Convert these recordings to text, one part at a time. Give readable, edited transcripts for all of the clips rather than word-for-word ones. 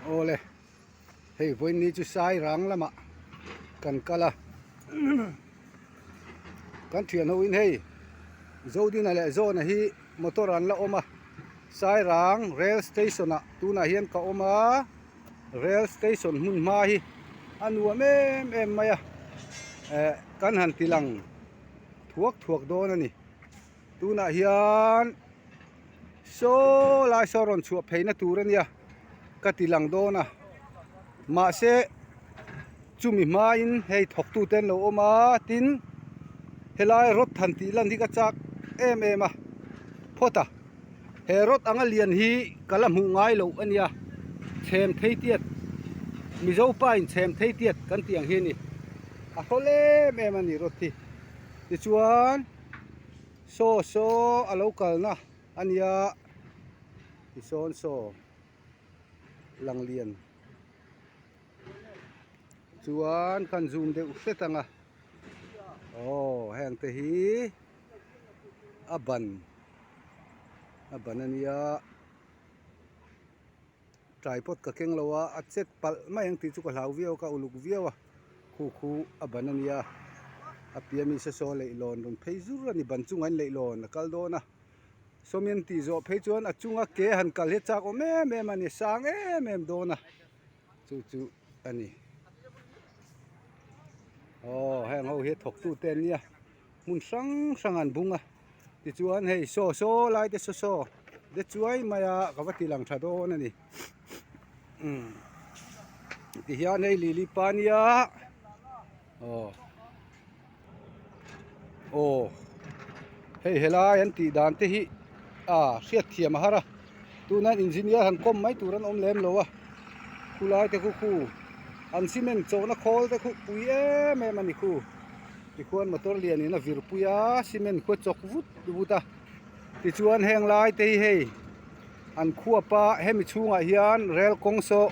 Awle hei vawiin chu sai rang lamah kan kal a kan thian ho in hei Zodina leh Zawna hi motor an la awm a Sairang rail station ah tunah hian ka awm a rail station hmun hma hi a nuam em em mai a eh kan han ti lang thuak thuak dawn a ni tunah hian saw lai saw rawn chhuah phei na tur a nia ka ti lang dawn a mahse chumi hmain hei thawk tu te an lo awm a tin helai rod han tih lan hi ka chak em em a phawt a he rod anga lian hi ka la hmuh ngai loh a nia chhem thei tiat mizo pa in chhem thei tiat kan tih ang hi a ni a hrawl em em a ni rod hi tichuan saw saw a lo kalna a nia tisawn saw lang lian chuan kan zoom deuh hret ang a aw heng te hi a ban a ban a nia tripod ka keng lo a a chet palh mai ang tih chu ka hlau viau a ka uluk viau a khu khu a ban a nia a piah ami saw saw leihlawn rawn phei zur a ni ban chungah in leihlawn a kal dawn a. Sawmian tih zawh phei chuan a chunga ke han kal hi a chak awm em em a ni sang em em dawn a chu chu a ni aw heng ho hi a thawk tu te an nia hmun hrang hrang an bung a tichuan hei saw saw lai te saw saw de chuai mai a ka va ti lang tha dawn a ni umm tihian hei lili pa nia aw. Aw hei helai an tih dan te hi a hriat thiam a har a tuna engineer han kawm mai tur an awm lem lo a khulai te khu khu an cement chawhna khawl te khu pui em em a ni khu tikhuan motor lian in a vir pui a cement khu a chawk vut vut a tichuan heng lai te hi hei an khuap a hemi chhungah hian rel kawng saw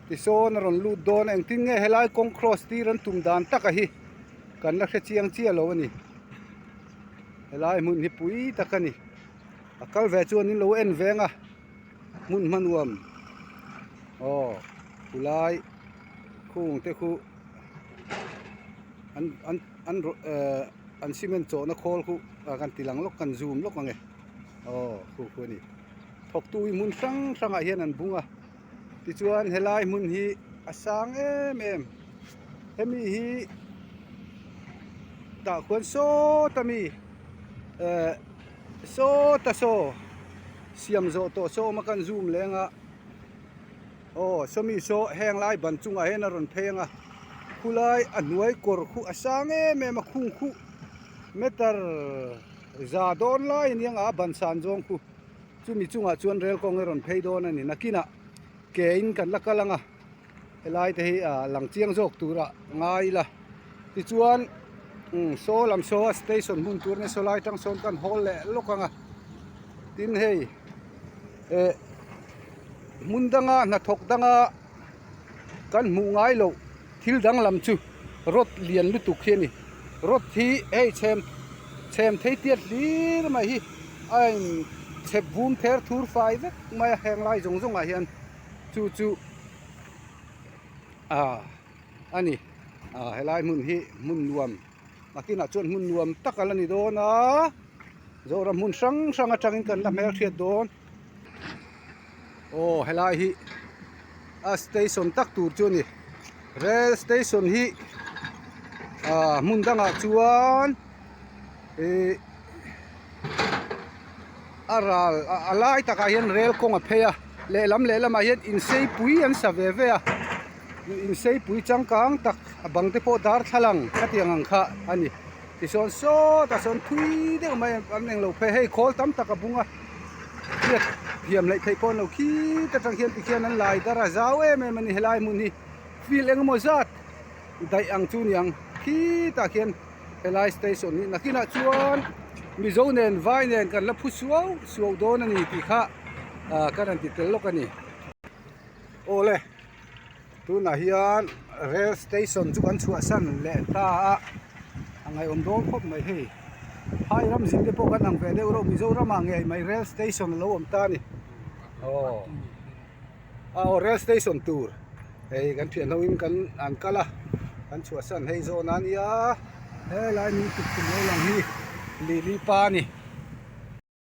Tisawn a rawn lut dawn a engtin nge helai kawng cross tir an tum dan taka hi kan la hre chiang chiah lo a ni helai hmun hi pui tak a ni a kal ve chuan in lo en veng a hmun hmanuam aw khulai khung te khu an an an eh an cement chawhna khawl khu ah kan ti lang lawk kan zoom lawk ang e aw khu khu a ni thawktu hi hmun hrang hrangah hian an bung a. Tichuan helai hmun hi a sang em em hemi hi tah khuan sawta mi eh sawta saw siam zawh tawh saw awm a kan zoom leng a aw sawmi saw heng lai ban chungah hian a rawn phei ang a khulai a hnuai kawr khu a sang em em a khung khuh meter za dawn lai a nia a ban san zawng khu. Chumi chungah chuan rel kawng hi rawn phei dawn a ni. Nakinah ke in kan la kal ang a, helai te hi ah lang chiang zawk turah ngai ila. Tichuan umm saw lam saw a station hmun tur nia saw lai atang sawn kan hawl leh lawk ang a. Tin hei eh hmun danga hnathawk danga kan hmuh ngai loh thil danglam chu rod lian lutuk hi a ni rod hi hei chhem chhem thei tiat hlir mai hi a in chhep vum ther thur fai vek mai a heng lai zawng zawng ah hian chu chu ah a ni ah helai hmun hi hmun nuam nakinah chuan hmun nuam tak a la ni dawn a Zoram hmun hrang hrang atangin kan la hmelhriat dawn. Aw helai hi a station tak tur chu a ni rel station hi ah hmun dangah chuan ihh a ral a lai takah hian rel kawng a phei a lehlam lehlamah hian inseipui an sa ve ve a inseipui changkang tak a bang te pawh darthlalang khatiang ang kha a ni. Tisawn sawtah sawn thui deuh mai an englo phei hei khawl tam tak a bung a hriat thiam hleih theih pawh an lo khit atang hian tikhian an lai dar a zau em em a ni helai hmun hi field eng emaw zat daih ang chu niang khitah khian helai station hi nakinah chuan mizo nen vai nen kan la phu suau suau dawn a ni tih kha ah ka rawn ti tel lawk a ni. Awle. Tunah hian rel station chu kan chhuahsan leh ta a, a ngaihawm dawn khawp mai hei. Phai ram zin te pawh kan ang ve deuh reuh Mizoramah ngei mai rel station a lo awm ta a ni. Aw. Aw rail station tur hei kan thian ho in kan an kal a kan chhuahsan hei zawn a nia helai min tukkhum lo lang hi lili pa a ni.